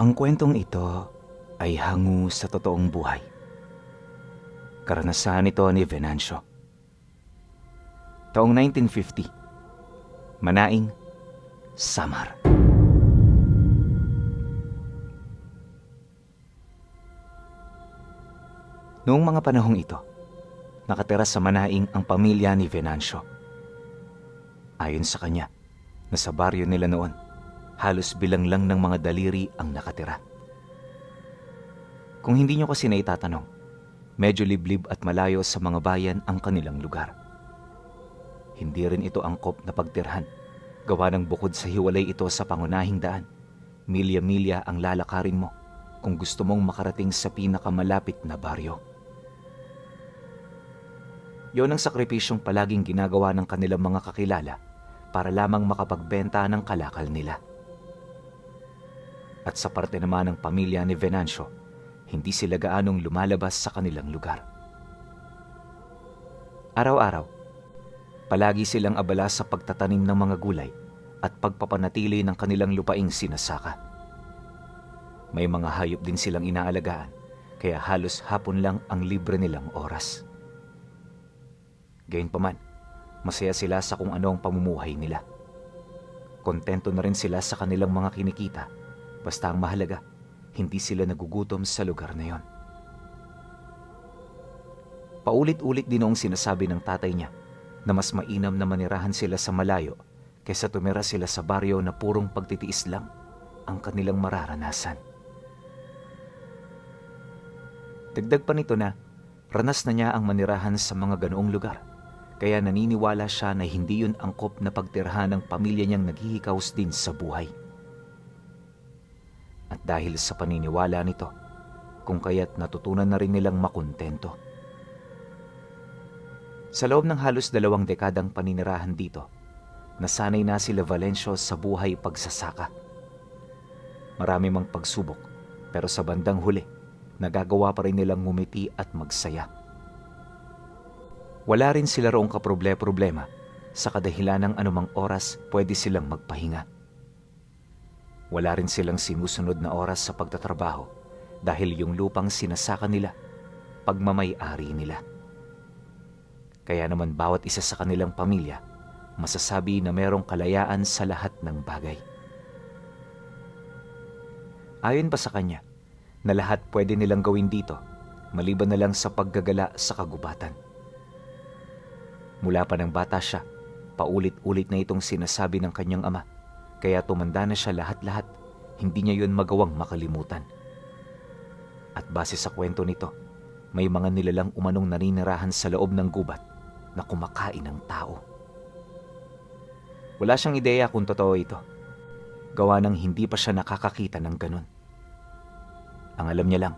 Ang kwentong ito ay hango sa totoong buhay. Karanasan ito ni Venancio. Taong 1950, Manaing, Samar. Noong mga panahong ito, nakatira sa Manaing ang pamilya ni Venancio. Ayon sa kanya, na sa baryo nila noon, halos bilang lang ng mga daliri ang nakatira. Kung hindi nyo kasi naitatanong, medyo liblib at malayo sa mga bayan ang kanilang lugar. Hindi rin ito angkop na pagtirhan, gawa ng bukod sa hiwalay ito sa pangunahing daan. Milya-milya ang lalakarin mo kung gusto mong makarating sa pinakamalapit na baryo. Yon ang sakripisyong palaging ginagawa ng kanilang mga kakilala para lamang makapagbenta ng kalakal nila. At sa parte naman ng pamilya ni Venancio, hindi sila gaanong lumalabas sa kanilang lugar. Araw-araw, palagi silang abala sa pagtatanim ng mga gulay at pagpapanatili ng kanilang lupaing sinasaka. May mga hayop din silang inaalagaan, kaya halos hapon lang ang libre nilang oras. Gayunpaman, masaya sila sa kung ano ang pamumuhay nila. Kontento na rin sila sa kanilang mga kinikita, basta ang mahalaga, hindi sila nagugutom sa lugar na yon. Paulit-ulit din noong sinasabi ng tatay niya na mas mainam na manirahan sila sa malayo kaysa tumira sila sa baryo na purong pagtitiis lang ang kanilang mararanasan. Dagdag pa nito na ranas na niya ang manirahan sa mga ganoong lugar, kaya naniniwala siya na hindi yun angkop na pagtirhan ng pamilya niyang naghihikaos din sa buhay. At dahil sa paniniwala nito, kung kaya't natutunan na rin nilang makontento. Sa loob ng halos 2 dekadang paninirahan dito, nasanay na sila Valencio sa buhay pagsasaka. Marami mang pagsubok, pero sa bandang huli, nagagawa pa rin nilang ngumiti at magsaya. Wala rin sila roong kaproble-problema sa kadahilan ng anumang oras pwede silang magpahinga. Wala rin silang sinusunod na oras sa pagtatrabaho dahil yung lupang sinasaka nila, pagmamay-ari nila. Kaya naman bawat isa sa kanilang pamilya, masasabi na merong kalayaan sa lahat ng bagay. Ayon pa sa kanya, na lahat pwede nilang gawin dito, maliban na lang sa paggagala sa kagubatan. Mula pa ng bata siya, paulit-ulit na itong sinasabi ng kanyang ama, kaya tumanda na siya lahat-lahat, hindi niya yun magawang makalimutan. At base sa kwento nito, may mga nilalang umanong naninirahan sa loob ng gubat na kumakain ng tao. Wala siyang ideya kung totoo ito, gawa ng hindi pa siya nakakakita ng ganun. Ang alam niya lang,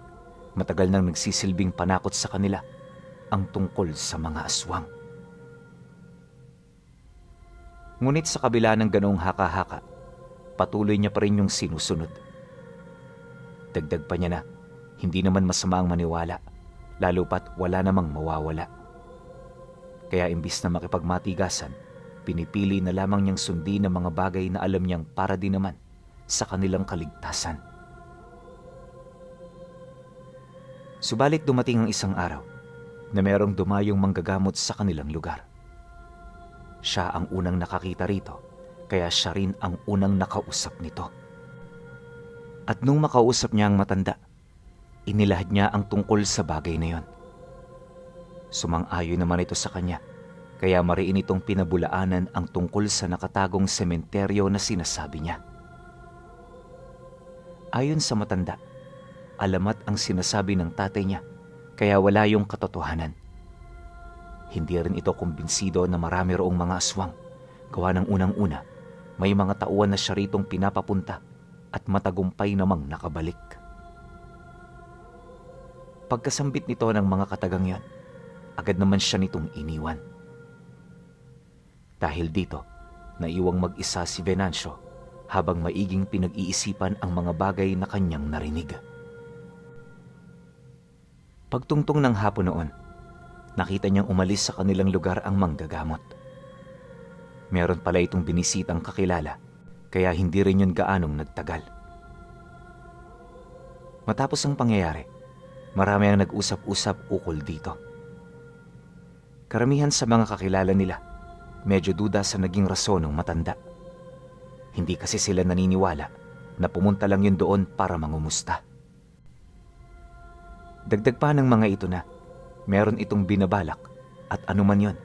matagal nang nagsisilbing panakot sa kanila ang tungkol sa mga aswang. Ngunit sa kabila ng ganoong haka-haka, patuloy niya pa rin yung sinusunod. Dagdag pa niya na, hindi naman masama ang maniwala, lalo pat wala namang mawawala. Kaya imbis na makipagmatigasan, pinipili na lamang niyang sundin ang mga bagay na alam niyang para din naman sa kanilang kaligtasan. Subalit dumating ang isang araw na merong dumayong manggagamot sa kanilang lugar. Siya ang unang nakakita rito, kaya siya rin ang unang nakausap nito. At nung makausap niya ang matanda, inilahad niya ang tungkol sa bagay na yon. Sumang-ayon naman ito sa kanya, kaya mariin itong pinabulaanan ang tungkol sa nakatagong sementeryo na sinasabi niya. Ayon sa matanda, alamat ang sinasabi ng tatay niya, kaya wala yung katotohanan. Hindi rin ito kumbinsido na marami roong mga aswang, gawa ng unang-una, may mga tauhan na siya ritong pinapapunta at matagumpay namang nakabalik. Pagkasambit nito ng mga katagang yan, agad naman siya nitong iniwan. Dahil dito, naiwang mag-isa si Venancio habang maiging pinag-iisipan ang mga bagay na kanyang narinig. Pagtungtong ng hapon noon, nakita niyang umalis sa kanilang lugar ang manggagamot. Meron pala itong binisitang kakilala, kaya hindi rin yun gaanong nagtagal. Matapos ang pangyayari, marami ang nag-usap-usap ukol dito. Karamihan sa mga kakilala nila, medyo duda sa naging rason ng matanda. Hindi kasi sila naniniwala na pumunta lang yun doon para mangumusta. Dagdag pa ng mga ito na meron itong binabalak at anuman yon,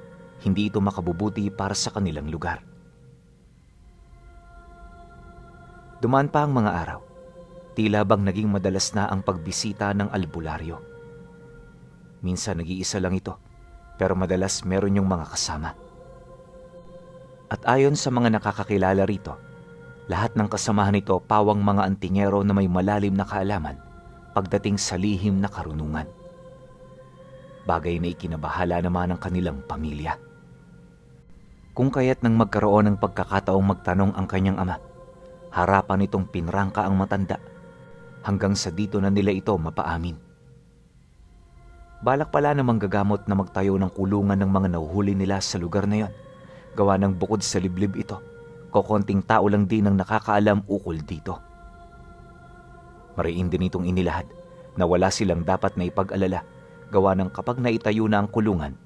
hindi ito makabubuti para sa kanilang lugar. Dumaan pa ang mga araw, tila bang naging madalas na ang pagbisita ng albularyo. Minsan nag-iisa lang ito, pero madalas meron yung mga kasama. At ayon sa mga nakakakilala rito, lahat ng kasamahan nito pawang mga antingero na may malalim na kaalaman pagdating sa lihim na karunungan. Bagay na ikinabahala naman ng kanilang pamilya. Kung kaya't nang magkaroon ng pagkakataong magtanong ang kanyang ama, harapan nitong pinrangka ang matanda hanggang sa dito na nila ito mapaamin. Balak pala na manggagamot na magtayo ng kulungan ng mga nahuhuli nila sa lugar na yon. Gawa ng bukod sa liblib ito, kokonting tao lang din ang nakakaalam ukol dito. Mariin din itong inilahad na wala silang dapat na ipag-alala gawa ng kapag naitayo na ang kulungan,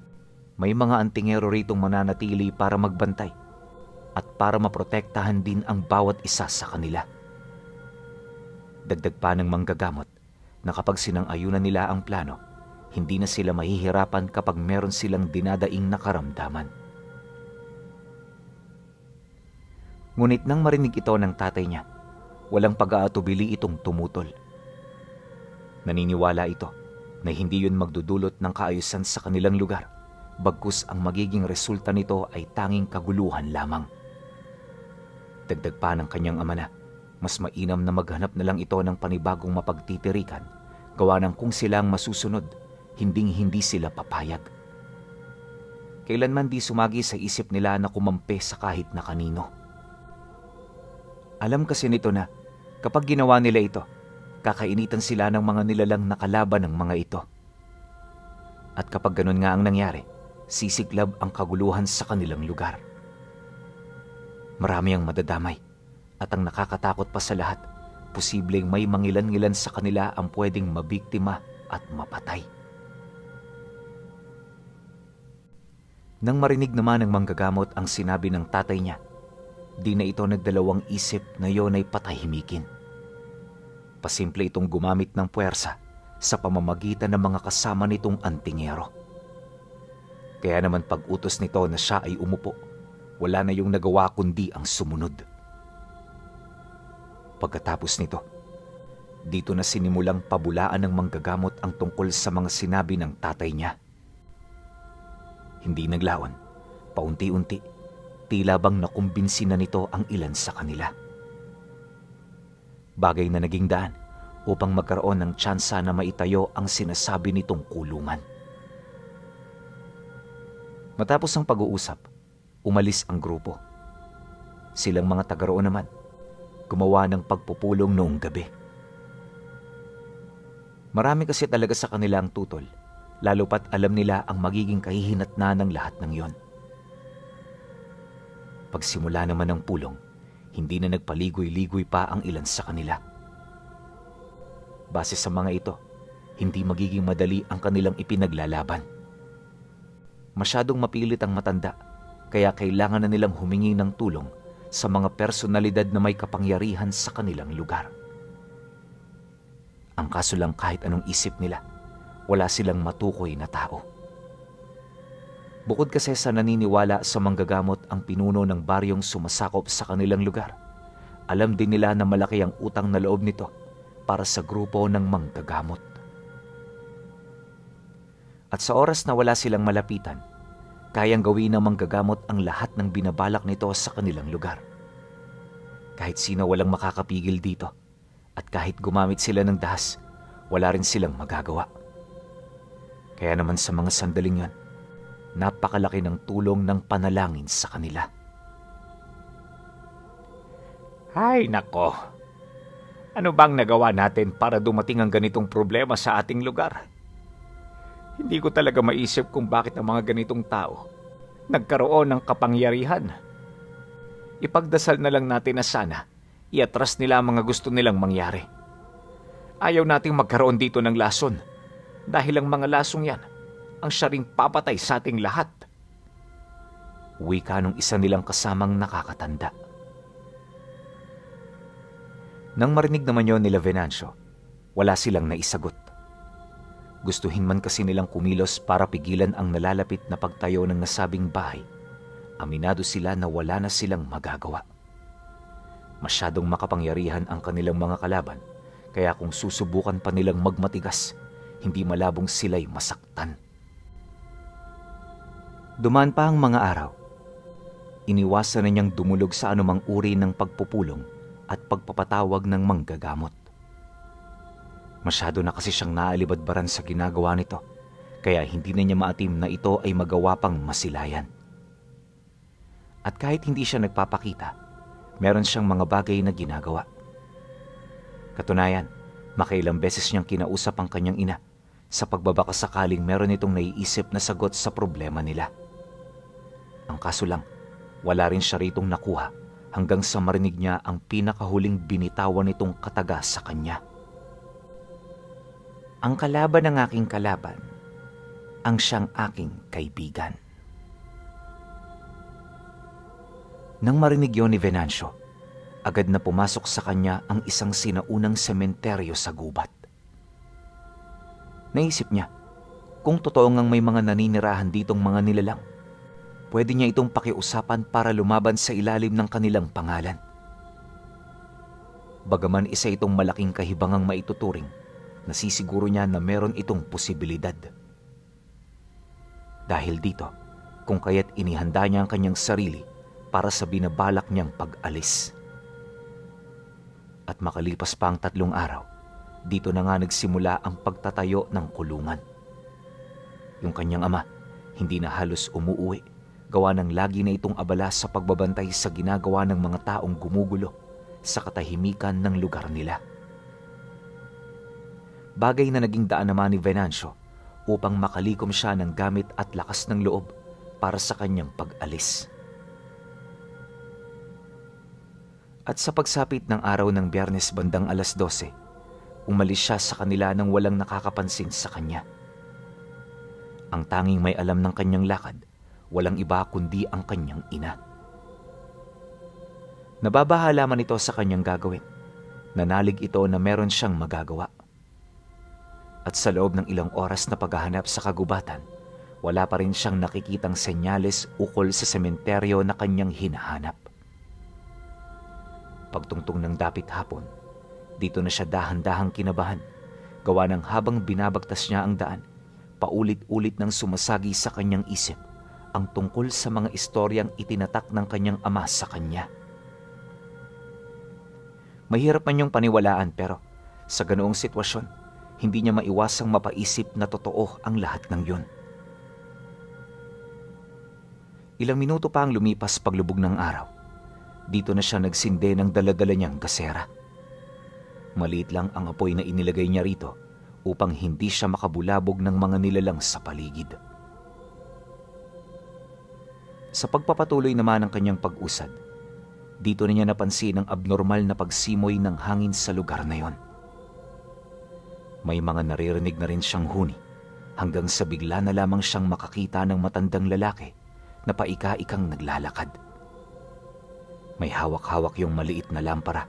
may mga antingero ritong mananatili para magbantay at para maprotektahan din ang bawat isa sa kanila. Dagdag pa ng manggagamot na kapag sinang-ayunan nila ang plano, hindi na sila mahihirapan kapag meron silang dinadaing nakaramdaman. Ngunit nang marinig ito ng tatay niya, walang pag-aatubili itong tumutol. Naniniwala ito na hindi yun magdudulot ng kaayusan sa kanilang lugar, bagkus ang magiging resulta nito ay tanging kaguluhan lamang. Dagdag pa ng kanyang ama na mas mainam na maghanap na lang ito ng panibagong mapagtitirikan, gawa ng kung silang masusunod, hinding-hindi sila papayag. Kailanman di sumagi sa isip nila na kumampi sa kahit na kanino. Alam kasi nito na kapag ginawa nila ito, kakainitan sila ng mga nilalang nakalaban ng mga ito. At kapag ganun nga ang nangyari, sisiklab ang kaguluhan sa kanilang lugar. Marami ang madadamay at ang nakakatakot pa sa lahat, posibleng may mangilan-ngilan sa kanila ang pwedeng mabiktima at mapatay. Nang marinig naman ng manggagamot ang sinabi ng tatay niya, di na ito nagdalawang isip na yon ay patahimikin. Pasimple itong gumamit ng puwersa sa pamamagitan ng mga kasama nitong antingero. Kaya naman pag-utos nito na siya ay umupo, wala na yung nagawa kundi ang sumunod. Pagkatapos nito, dito na sinimulang pabulaan ng manggagamot ang tungkol sa mga sinabi ng tatay niya. Hindi naglaon, paunti-unti, tila bang nakumbinsi na nito ang ilan sa kanila. Bagay na naging daan upang magkaroon ng tsansa na maitayo ang sinasabi nitong kulungan. Matapos ang pag-uusap, umalis ang grupo. Silang mga taga-roon naman, gumawa ng pagpupulong noong gabi. Marami kasi talaga sa kanila ang tutol, lalo pat alam nila ang magiging kahihinatnan ng lahat ng yon. Pagsimula naman ng pulong, hindi na nagpaligoy-ligoy pa ang ilan sa kanila. Base sa mga ito, hindi magiging madali ang kanilang ipinaglalaban. Masyadong mapilit ang matanda, kaya kailangan na nilang humingi ng tulong sa mga personalidad na may kapangyarihan sa kanilang lugar. Ang kaso lang kahit anong isip nila, wala silang matukoy na tao. Bukod kasi sa naniniwala sa manggagamot ang pinuno ng baryong sumasakop sa kanilang lugar, alam din nila na malaki ang utang na loob nito para sa grupo ng manggagamot. At sa oras na wala silang malapitan, kayang gawin ng manggagamot ang lahat ng binabalak nito sa kanilang lugar. Kahit sino walang makakapigil dito, at kahit gumamit sila ng dahas, wala rin silang magagawa. Kaya naman sa mga sandaling yon, napakalaki ng tulong ng panalangin sa kanila. Ay nako, ano bang nagawa natin para dumating ang ganitong problema sa ating lugar? Hindi ko talaga maisip kung bakit ang mga ganitong tao nagkaroon ng kapangyarihan. Ipagdasal na lang natin na sana iatras nila ang mga gusto nilang mangyari. Ayaw nating magkaroon dito ng lason dahil ang mga lasong yan ang siya ring papatay sa ating lahat. Wika nung isa nilang kasamang nakakatanda. Nang marinig naman yon nila Venancio, wala silang naisagot. Gustuhin man kasi nilang kumilos para pigilan ang nalalapit na pagtayo ng nasabing bahay, aminado sila na wala na silang magagawa. Masyadong makapangyarihan ang kanilang mga kalaban, kaya kung susubukan pa nilang magmatigas, hindi malabong sila'y masaktan. Dumaan pa ang mga araw. Iniwasan na niyang dumulog sa anumang uri ng pagpupulong at pagpapatawag ng manggagamot. Masyado na kasi siyang naalibadbaran sa ginagawa nito, kaya hindi na niya maatim na ito ay magawa pang masilayan. At kahit hindi siya nagpapakita, meron siyang mga bagay na ginagawa. Katunayan, makailang beses niyang kinausap ang kanyang ina sa pagbabaka sakaling meron itong naiisip na sagot sa problema nila. Ang kaso lang, wala rin siya ritong nakuha hanggang sa marinig niya ang pinakahuling binitawan nitong kataga sa kanya. Ang kalaban ng aking kalaban, ang siyang aking kaibigan. Nang marinig yon ni Venancio, agad na pumasok sa kanya ang isang sinaunang sementeryo sa gubat. Naisip niya, kung totoo ngang may mga naninirahan ditong mga nilalang, pwede niya itong pakiusapan para lumaban sa ilalim ng kanilang pangalan. Bagaman isa itong malaking kahibangang maituturing, nasisiguro niya na meron itong posibilidad. Dahil dito, kung kaya't inihanda niya ang kanyang sarili para sa binabalak niyang pag-alis. At makalipas pa ang 3 araw, dito na nga nagsimula ang pagtatayo ng kulungan. Yung kanyang ama, hindi na halos umuuwi, gawa ng lagi na itong abala sa pagbabantay sa ginagawa ng mga taong gumugulo sa katahimikan ng lugar nila. Bagay na naging daan naman ni Venancio upang makalikom siya ng gamit at lakas ng loob para sa kanyang pag-alis. At sa pagsapit ng araw ng Biyernes bandang 12:00, umalis siya sa kanila nang walang nakakapansin sa kanya. Ang tanging may alam ng kanyang lakad, walang iba kundi ang kanyang ina. Nababahala man ito sa kanyang gagawin. Nanalig ito na meron siyang magagawa. At sa loob ng ilang oras na paghahanap sa kagubatan, wala pa rin siyang nakikitang senyales ukol sa sementeryo na kanyang hinahanap. Pagtungtong ng dapit hapon, dito na siya dahan-dahang kinabahan, gawa ng habang binabagtas niya ang daan, paulit-ulit nang sumasagi sa kanyang isip ang tungkol sa mga istoryang itinatak ng kanyang ama sa kanya. Mahirap man niyong paniwalaan pero sa ganoong sitwasyon, hindi niya maiwasang mapaisip na totoo ang lahat ng yun. Ilang minuto pa ang lumipas paglubog ng araw. Dito na siya nagsinde ng daladala niyang gasera. Maliit lang ang apoy na inilagay niya rito upang hindi siya makabulabog ng mga nilalang sa paligid. Sa pagpapatuloy naman ng kanyang pag-usad, dito na niya napansin ang abnormal na pagsimoy ng hangin sa lugar na yon. May mga naririnig na rin siyang huni hanggang sa bigla na lamang siyang makakita ng matandang lalaki na paika-ikang naglalakad. May hawak-hawak yung maliit na lampara,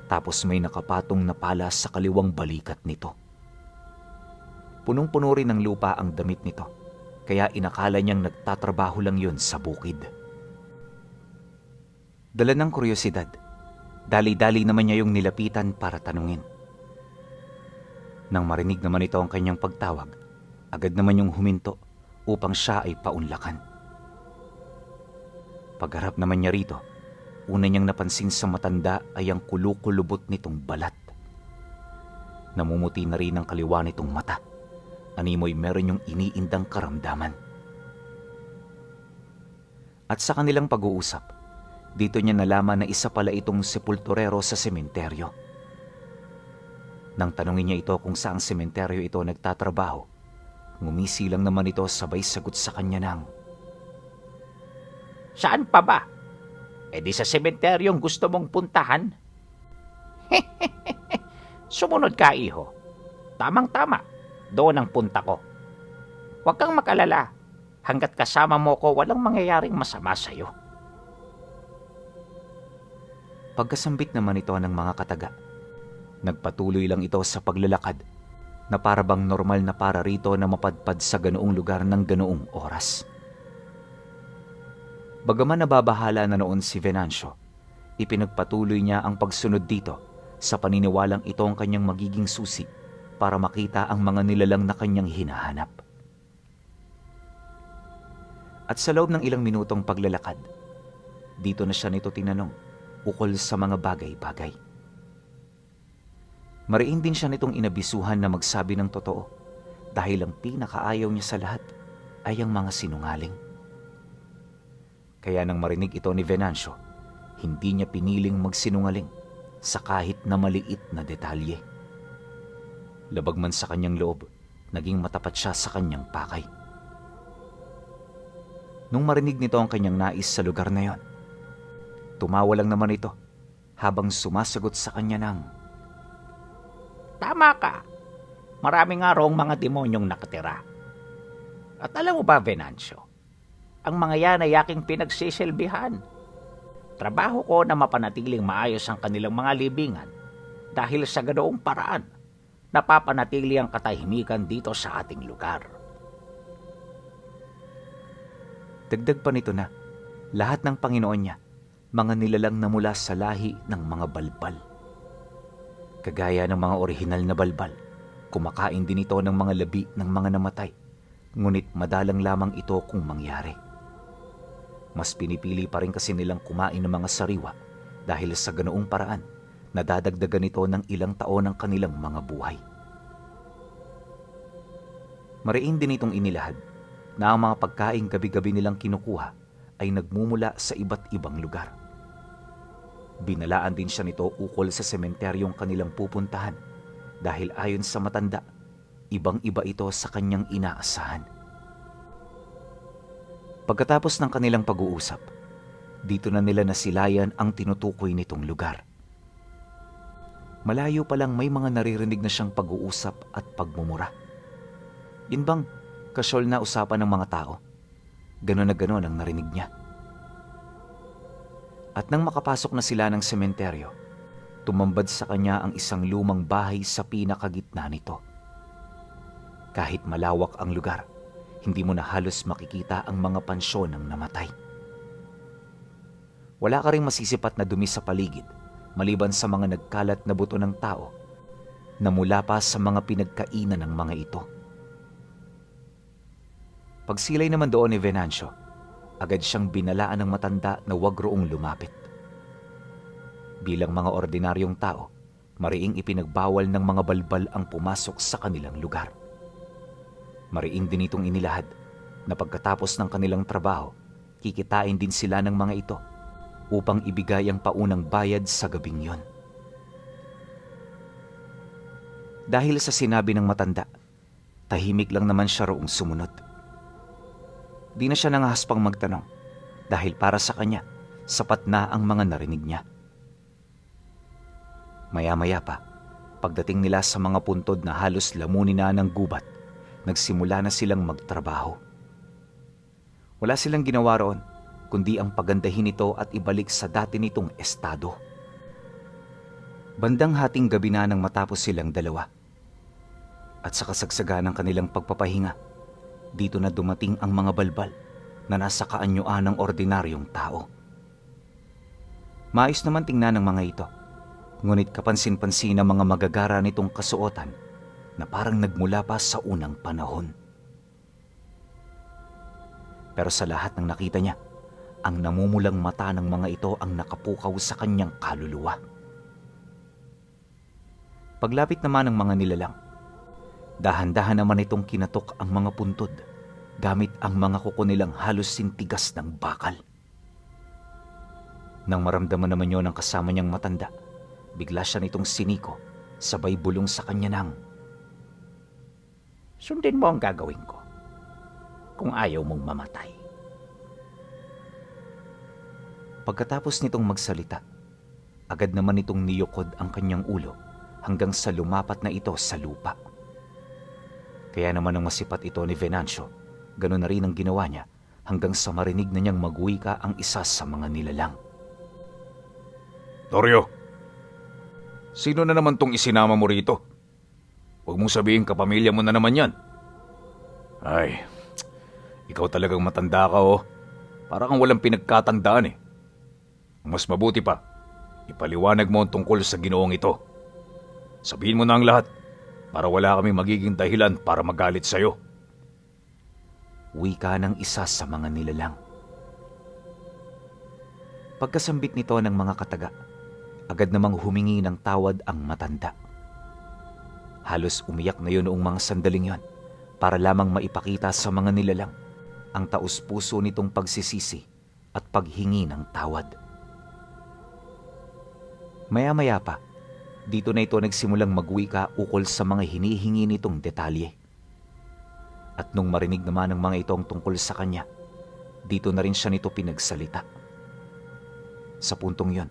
tapos may nakapatong na pala sa kaliwang balikat nito. Punong-puno rin ng lupa ang damit nito, kaya inakala niyang nagtatrabaho lang yun sa bukid. Dala ng kuryosidad, dali-dali naman niya yung nilapitan para tanungin. Nang marinig naman ito ang kanyang pagtawag, agad naman yung huminto upang siya ay paunlakan. Pagharap naman niya rito, una niyang napansin sa matanda ay ang kulukulubot nitong balat. Namumuti na rin ang kaliwa nitong mata. Animoy meron yung iniindang karamdaman. At sa kanilang pag-uusap, dito niya nalaman na isa pala itong sepulturero sa sementeryo. Nang tanungin niya ito kung saang sementeryo ito nagtatrabaho, ngumisi lang naman ito sabay sagot sa kanya ng, Saan pa ba? E di sa sementeryong gusto mong puntahan? Sumunod ka, iho. Tamang-tama. Doon ang punta ko. Huwag kang mag-alala. Hanggat kasama mo ko, walang mangyayaring masama sa'yo. Pagkasambit naman ito ng mga kataga, nagpatuloy lang ito sa paglalakad na para bang normal na para rito na mapadpad sa ganoong lugar ng ganoong oras. Bagaman nababahala na noon si Venancio, ipinagpatuloy niya ang pagsunod dito sa paniniwalang ito ang kanyang magiging susi para makita ang mga nilalang na kanyang hinahanap. At sa loob ng ilang minutong paglalakad, dito na siya nito tinanong ukol sa mga bagay-bagay. Mariin din siya nitong inabisuhan na magsabi ng totoo dahil ang pinakaayaw niya sa lahat ay ang mga sinungaling. Kaya nang marinig ito ni Venancio, hindi niya piniling magsinungaling sa kahit na maliit na detalye. Labag man sa kanyang loob, naging matapat siya sa kanyang pakay. Nung marinig nito ang kanyang nais sa lugar na yon, tumawa lang naman ito habang sumasagot sa kanya ng, Tama ka. Marami nga rong mga demonyong nakatira. At alam mo ba, Venancio, ang mga yan ay aking pinagsisilbihan. Trabaho ko na mapanatiling maayos ang kanilang mga libingan dahil sa ganoong paraan, napapanatili ang katahimikan dito sa ating lugar. dagdag pa nito na lahat ng Panginoon niya, mga nilalang na mula sa lahi ng mga balbal. Kagaya ng mga orihinal na balbal, kumakain din ito ng mga labi ng mga namatay, ngunit madalang lamang ito kung mangyari. Mas pinipili pa rin kasi nilang kumain ng mga sariwa dahil sa ganoong paraan, nadadagdagan ito ng ilang taon ng kanilang mga buhay. Mariin din itong inilahad na ang mga pagkain gabi-gabi nilang kinukuha ay nagmumula sa iba't ibang lugar. Binalaan din siya nito ukol sa sementeryong kanilang pupuntahan dahil ayon sa matanda, ibang-iba ito sa kanyang inaasahan. Pagkatapos ng kanilang pag-uusap, dito na nila nasilayan ang tinutukoy nitong lugar. Malayo pa lang may mga naririnig na siyang pag-uusap at pagmumura. Yun bang kasyol na usapan ng mga tao? Ganon na ganon ang narinig niya. At nang makapasok na sila ng sementeryo, tumambad sa kanya ang isang lumang bahay sa pinakagitna nito. Kahit malawak ang lugar, hindi mo na halos makikita ang mga pansyon ng namatay. Wala ka ring masisipat na dumi sa paligid, maliban sa mga nagkalat na buto ng tao na mula pa sa mga pinagkainan ng mga ito. Pagsilay naman doon ni Venancio, agad siyang binalaan ng matanda na huwag roong lumapit. Bilang mga ordinaryong tao, mariing ipinagbawal ng mga balbal ang pumasok sa kanilang lugar. Mariing din itong inilahad na pagkatapos ng kanilang trabaho, kikitain din sila ng mga ito upang ibigay ang paunang bayad sa gabing yon. Dahil sa sinabi ng matanda, tahimik lang naman siya roong sumunod. Di na siya nangahaspang magtanong dahil para sa kanya, sapat na ang mga narinig niya. Maya-maya pa, pagdating nila sa mga puntod na halos lamunin na ng gubat, nagsimula na silang magtrabaho. Wala silang ginawa roon, kundi ang pagandahin ito at ibalik sa dati nitong estado. Bandang hating gabi na nang matapos silang dalawa. At sa kasagsagan ng kanilang pagpapahinga, dito na dumating ang mga balbal na nasa kaanyuan ng ordinaryong tao. Maayos naman tingnan ng mga ito, ngunit kapansin-pansin ang mga magagara nitong kasuotan na parang nagmula pa sa unang panahon. Pero sa lahat ng nakita niya, ang namumulang mata ng mga ito ang nakapukaw sa kanyang kaluluwa. Paglapit naman ng mga nilalang, dahan-dahan naman itong kinatok ang mga puntod gamit ang mga kuko nilang halos sintigas ng bakal. Nang maramdaman naman yon ng kasama niyang matanda, bigla siya nitong siniko, sabay bulong sa kanya ng, Sundin mo ang gagawin ko kung ayaw mong mamatay. Pagkatapos nitong magsalita, agad naman itong niyukod ang kanyang ulo hanggang sa lumapat na ito sa lupa. Kaya naman ang masipat ito ni Venancio, ganoon na rin ang ginawa niya hanggang sa marinig na niyang magwika ang isa sa mga nilalang. Torio, sino na naman tong isinama mo rito? Huwag mong sabihin kapamilya mo na naman yan. Ay, ikaw talagang matanda ka oh. Para kang walang pinagkatandaan eh. Mas mabuti pa, ipaliwanag mo ang tungkol sa ginoong ito. Sabihin mo na ang lahat para wala kaming magiging dahilan para magalit sa'yo. Wika ng isa sa mga nilalang. Pagkasambit nito ng mga kataga, agad namang humingi ng tawad ang matanda. Halos umiyak na yun noong mga sandaling yon para lamang maipakita sa mga nilalang ang taus-puso nitong pagsisisi at paghingi ng tawad. Maya-maya pa, dito na ito nagsimulang magwika ukol sa mga hinihingi nitong detalye. At nung marinig naman ng mga ito ang tungkol sa kanya, dito na rin siya nito pinagsalita. Sa puntong yon,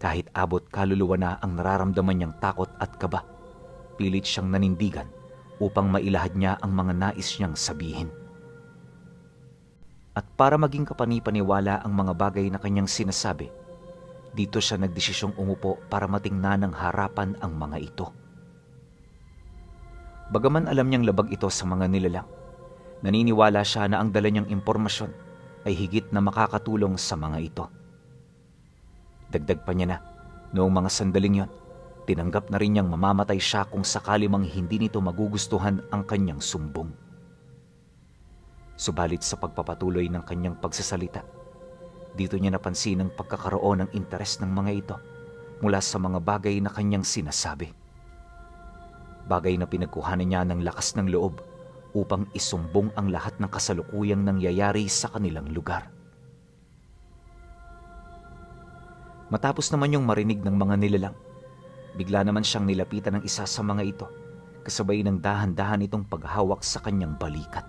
kahit abot kaluluwa na ang nararamdaman niyang takot at kaba, pilit siyang nanindigan upang mailahad niya ang mga nais niyang sabihin. At para maging kapanipaniwala ang mga bagay na kanyang sinasabi, dito siya nagdesisyong umupo para matingnan ng harapan ang mga ito. Bagaman alam niyang labag ito sa mga nilalang, naniniwala siya na ang dala niyang impormasyon ay higit na makakatulong sa mga ito. Dagdag pa niya na, noong mga sandaling yon, tinanggap na rin niyang mamamatay siya kung sakali mang hindi nito magugustuhan ang kanyang sumbong. Subalit sa pagpapatuloy ng kanyang pagsasalita, dito niya napansin ang pagkakaroon ng interes ng mga ito mula sa mga bagay na kanyang sinasabi. Bagay na pinagkuhanan niya ng lakas ng loob upang isumbong ang lahat ng kasalukuyang nangyayari sa kanilang lugar. Matapos naman yung marinig ng mga nilalang, bigla naman siyang nilapitan ng isa sa mga ito, kasabay ng dahan-dahan itong paghawak sa kanyang balikat.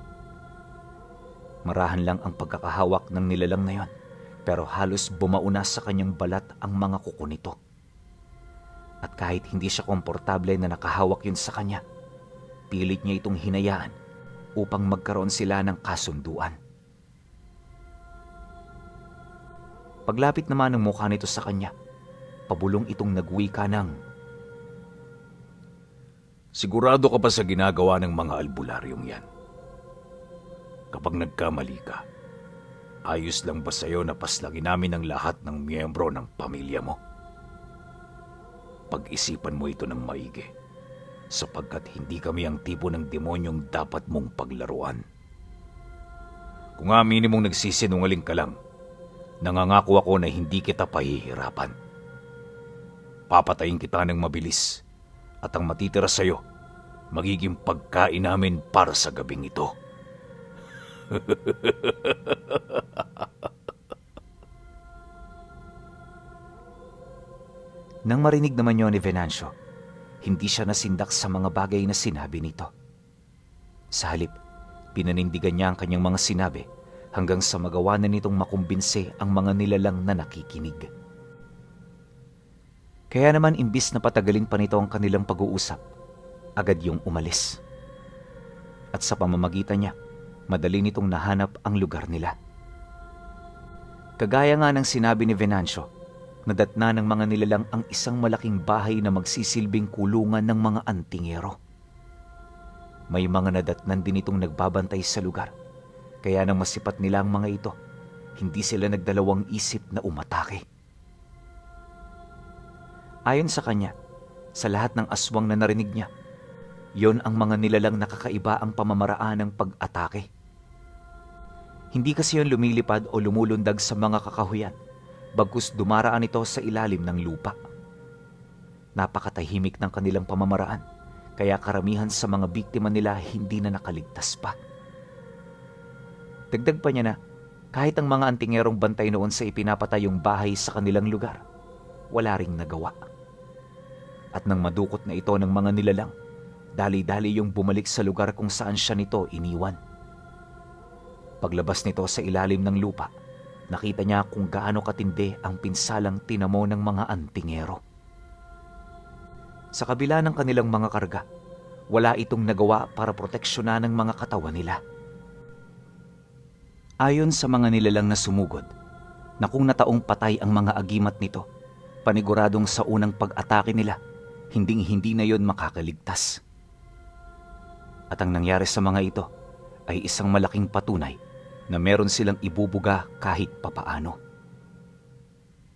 Marahan lang ang pagkakahawak ng nilalang na yon, pero halos bumauna sa kanyang balat ang mga kuko nito. At kahit hindi siya komportable na nakahawak yun sa kanya, pilit niya itong hinayaan upang magkaroon sila ng kasunduan. Paglapit naman ng mukha nito sa kanya, pabulong itong nagwika ng, Sigurado ka pa sa ginagawa ng mga albularyong yan? Kapag nagkamali ka, ayos lang ba sa'yo na paslagin namin ang lahat ng miyembro ng pamilya mo? Pag-isipan mo ito ng maigi, sapagkat hindi kami ang tipo ng demonyong dapat mong paglaruan. Kung aminin mong nagsisinungaling ka lang, nangangako ako na hindi kita pahihirapan. Papatayin kita ng mabilis, at ang matitira sa'yo, magiging pagkain namin para sa gabing ito. Nang marinig naman yun ni Venancio, hindi siya nasindak sa mga bagay na sinabi nito. Sa halip, pinanindigan niya ang kanyang mga sinabi hanggang sa magawa na nitong makumbinse ang mga nilalang na nakikinig. Kaya naman imbis na patagalin pa nito ang kanilang pag-uusap, agad yung umalis. At sa pamamagitan niya, madali nitong nahanap ang lugar nila. Kagaya nga ng sinabi ni Venancio, nadatna ng mga nilalang ang isang malaking bahay na magsisilbing kulungan ng mga antingero. May mga nadatnan din itong nagbabantay sa lugar, kaya nang masipat nila ang mga ito, hindi sila nagdalawang isip na umatake. Ayon sa kanya, sa lahat ng aswang na narinig niya, yon ang mga nilalang nakakaiba ang pamamaraan ng pag-atake. Hindi kasi yon lumilipad o lumulundag sa mga kakahuyan, bagkus dumaraan ito sa ilalim ng lupa. Napakatahimik ng kanilang pamamaraan, kaya karamihan sa mga biktima nila hindi na nakaligtas pa. Dagdag pa niya na, kahit ang mga antingerong bantay noon sa ipinapatayong bahay sa kanilang lugar, wala ring nagawa. At nang madukot na ito ng mga nilalang, dali-dali yung bumalik sa lugar kung saan siya nito iniwan. Paglabas nito sa ilalim ng lupa, nakita niya kung gaano katindi ang pinsalang tinamo ng mga antingero. Sa kabila ng kanilang mga karga, wala itong nagawa para proteksyonan ng mga katawan nila. Ayon sa mga nilalang na sumugod, na kung nataong patay ang mga agimat nito, paniguradong sa unang pag-atake nila, hinding-hindi na yon makakaligtas. At ang nangyari sa mga ito ay isang malaking patunay na meron silang ibubuga kahit papaano.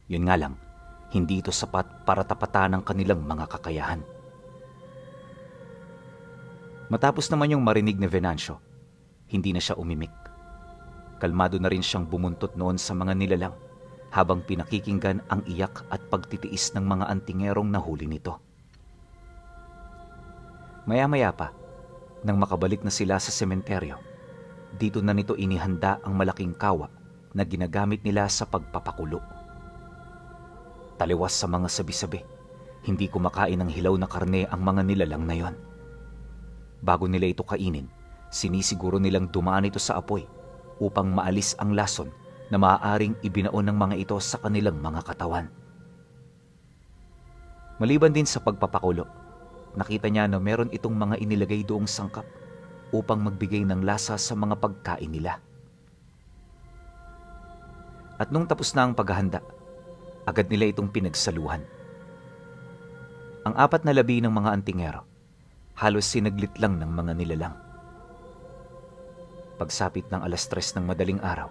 Yun nga lang, hindi ito sapat para tapatan ang kanilang mga kakayahan. Matapos naman yung marinig ni Venancio, hindi na siya umimik. Kalmado na rin siyang bumuntot noon sa mga nilalang habang pinakikinggan ang iyak at pagtitiis ng mga antingerong nahuli nito. Maya-maya pa, nang makabalik na sila sa sementeryo, dito na nito inihanda ang malaking kawa na ginagamit nila sa pagpapakulo. Taliwas sa mga sabi-sabi, hindi kumakain ng hilaw na karne ang mga nilalang na yon. Bago nila ito kainin, sinisiguro nilang dumaan ito sa apoy upang maalis ang lason na maaaring ibinaon ng mga ito sa kanilang mga katawan. Maliban din sa pagpapakulo, nakita niya na meron itong mga inilagay doong sangkap upang magbigay ng lasa sa mga pagkain nila. At nung tapos na ang paghahanda, agad nila itong pinagsaluhan. Ang 4 na labi ng mga antingero, halos sinaglit lang ng mga nilalang. Pagsapit ng 3:00 ng madaling araw,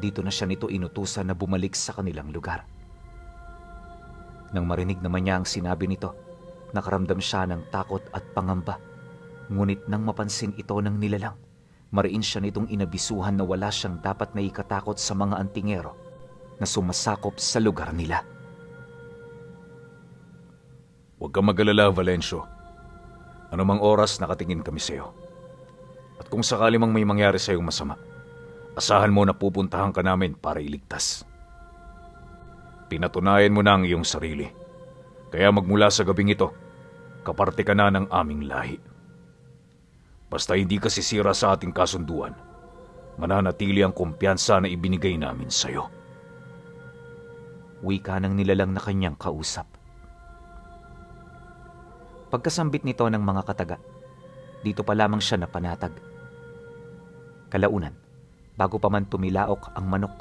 dito na siya nito inutusan na bumalik sa kanilang lugar. Nang marinig naman niya ang sinabi nito, nakaramdam siya ng takot at pangamba. Ngunit nang mapansin ito ng nilalang, mariin siya nitong inabisuhan na wala siyang dapat na ikatakot sa mga antingero na sumasakop sa lugar nila. Huwag kang mag-alala, Valencio. Anumang oras nakatingin kami sa iyo. At kung sakali mang may mangyari sa iyong masama, asahan mo na pupuntahan ka namin para iligtas. Pinatunayan mo na ang iyong sarili. Kaya magmula sa gabing ito, kaparte ka na ng aming lahi. Basta hindi ka sisira sa ating kasunduan, mananatili ang kumpiyansa na ibinigay namin sa iyo. Wika ng nilalang na kanyang kausap. Pagkasambit nito ng mga kataga, dito pa lamang siya napanatag. Kalaunan, bago pa man tumilaok ang manok,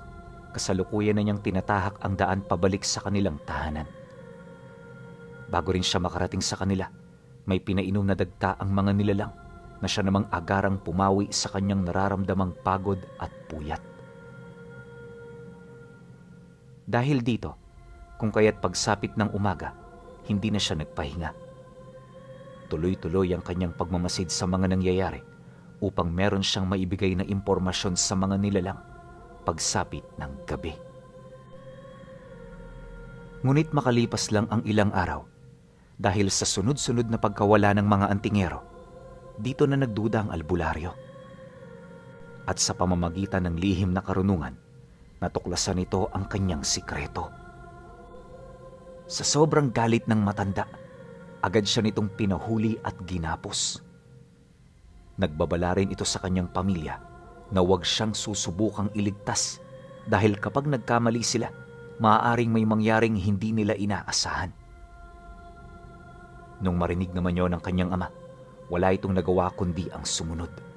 kasalukuyan na niyang tinatahak ang daan pabalik sa kanilang tahanan. Bago rin siya makarating sa kanila, may pinainom na dagta ang mga nilalang na siya namang agarang pumawi sa kanyang nararamdamang pagod at puyat. Dahil dito, kung kaya't pagsapit ng umaga, hindi na siya nagpahinga. Tuloy-tuloy ang kanyang pagmamasid sa mga nangyayari upang meron siyang maibigay na impormasyon sa mga nilalang pagsapit ng gabi. Ngunit makalipas lang ang ilang araw, dahil sa sunod-sunod na pagkawala ng mga antingero, dito na nagduda ang albularyo. At sa pamamagitan ng lihim na karunungan, natuklasan nito ang kanyang sikreto. Sa sobrang galit ng matanda, agad siya nitong pinahuli at ginapos. Nagbabala rin ito sa kanyang pamilya na huwag siyang susubukang iligtas dahil kapag nagkamali sila, maaaring may mangyaring hindi nila inaasahan. Nung marinig naman yon ng kanyang ama, wala itong nagawa kundi ang sumunod.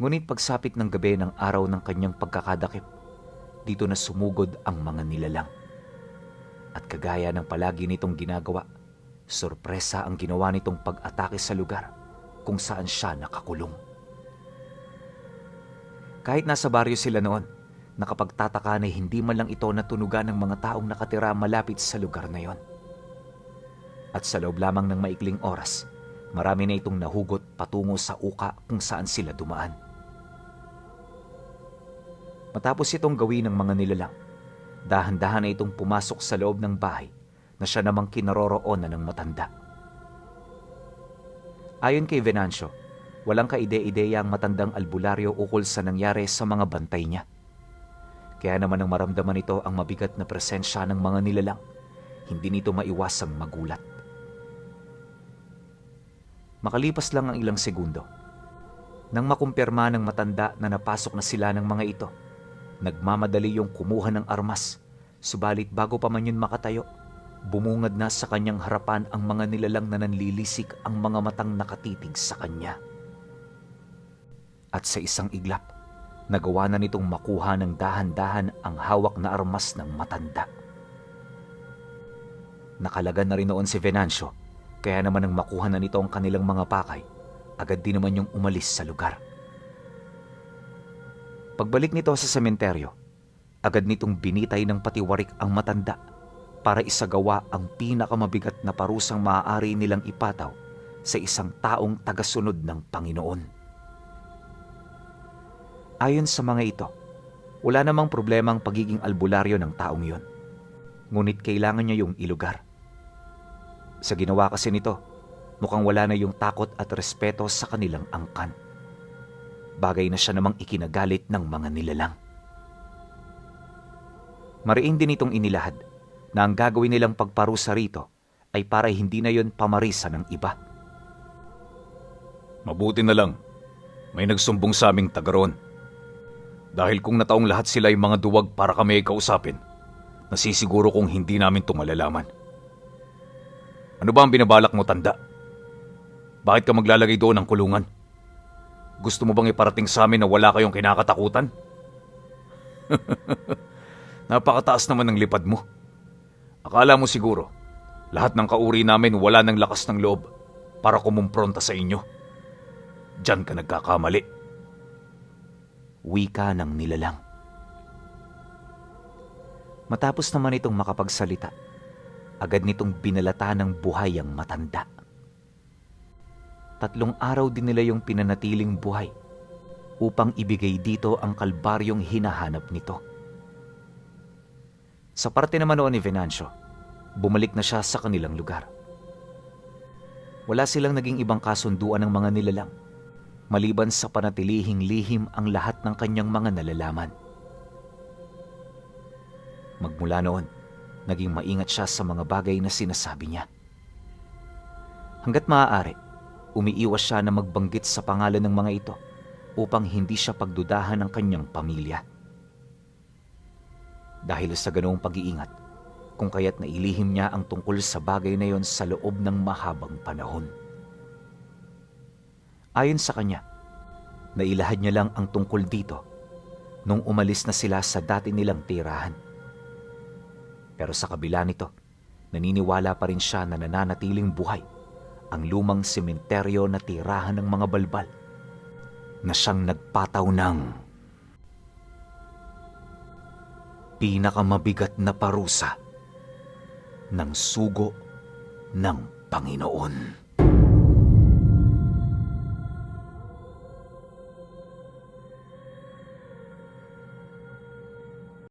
Ngunit pagsapit ng gabi ng araw ng kanyang pagkakadakip, dito na sumugod ang mga nilalang. At kagaya ng palagi nitong ginagawa, sorpresa ang ginawa nitong pag-atake sa lugar kung saan siya nakakulong. Kahit nasa baryo sila noon, nakapagtataka na hindi man lang ito natunugan ng mga taong nakatira malapit sa lugar na yon. At sa loob lamang ng maikling oras, marami na itong nahugot patungo sa uka kung saan sila dumaan. Matapos itong gawin ng mga nilalang, dahan-dahan na itong pumasok sa loob ng bahay na siya namang kinaroroonan ng matanda. Ayon kay Venancio, walang kaide-ideya ang matandang albularyo ukol sa nangyari sa mga bantay niya. Kaya naman nang maramdaman ito ang mabigat na presensya ng mga nilalang, hindi nito maiwasang magulat. Makalipas lang ang ilang segundo, nang makumpirma ng matanda na napasok na sila ng mga ito, nagmamadali yung kumuha ng armas, subalit bago pa man yun makatayo, Bumungad na sa kanyang harapan ang mga nilalang na nanlilisik ang mga matang nakatitig sa kanya. At sa isang iglap, nagawa na nitong makuha ng dahan-dahan ang hawak na armas ng matanda. Nakalagan na rin noon si Venancio, kaya naman nang makuha na nito ang kanilang mga pakay, agad din naman yung umalis sa lugar. Pagbalik nito sa sementeryo, agad nitong binitay ng patiwarik ang matanda para isagawa ang pinakamabigat na parusang maaari nilang ipataw sa isang taong tagasunod ng Panginoon. Ayon sa mga ito, wala namang problema ang pagiging albularyo ng taong yon. Ngunit kailangan niya yung ilugar. Sa ginawa kasi nito, mukhang wala na yung takot at respeto sa kanilang angkan. Bagay na siya namang ikinagalit ng mga nilalang. Mariing din itong inilahad na ang gagawin nilang pagparusa rito ay para hindi na yon pamarisa ng iba. Mabuti na lang, may nagsumbong sa aming taga roon. Dahil kung nataong lahat sila ay mga duwag para kami ay kausapin, nasisiguro kong hindi namin ito malalaman. Ano ba ang binabalak mo, tanda? Bakit ka maglalagay doon ng kulungan? Gusto mo bang iparating sa amin na wala kayong kinakatakutan? Napakataas naman ng lipad mo. Akala mo siguro, lahat ng kauri namin wala ng lakas ng loob para kumumpronta sa inyo. Diyan ka nagkakamali. Wika ng nilalang. Matapos naman itong makapagsalita, agad nitong binalata ng buhay ang matanda. 3 araw din nila yung pinanatiling buhay upang ibigay dito ang kalbaryong hinahanap nito. Sa parte naman noon ni Venancio, bumalik na siya sa kanilang lugar. Wala silang naging ibang kasunduan ng mga nilalang, maliban sa panatilihing lihim ang lahat ng kanyang mga nalalaman. Magmula noon, naging maingat siya sa mga bagay na sinasabi niya. Hanggat maaari, umiiwas siya na magbanggit sa pangalan ng mga ito upang hindi siya pagdudahan ng kanyang pamilya. Dahil sa ganoong pag-iingat, kung kaya't nailihim niya ang tungkol sa bagay na yon sa loob ng mahabang panahon. Ayon sa kanya, nailahad niya lang ang tungkol dito nung umalis na sila sa dati nilang tirahan. Pero sa kabila nito, naniniwala pa rin siya na nananatiling buhay ang lumang sementeryo na tirahan ng mga balbal na siyang nagpataw ng pinakamabigat na parusa ng sugo ng Panginoon.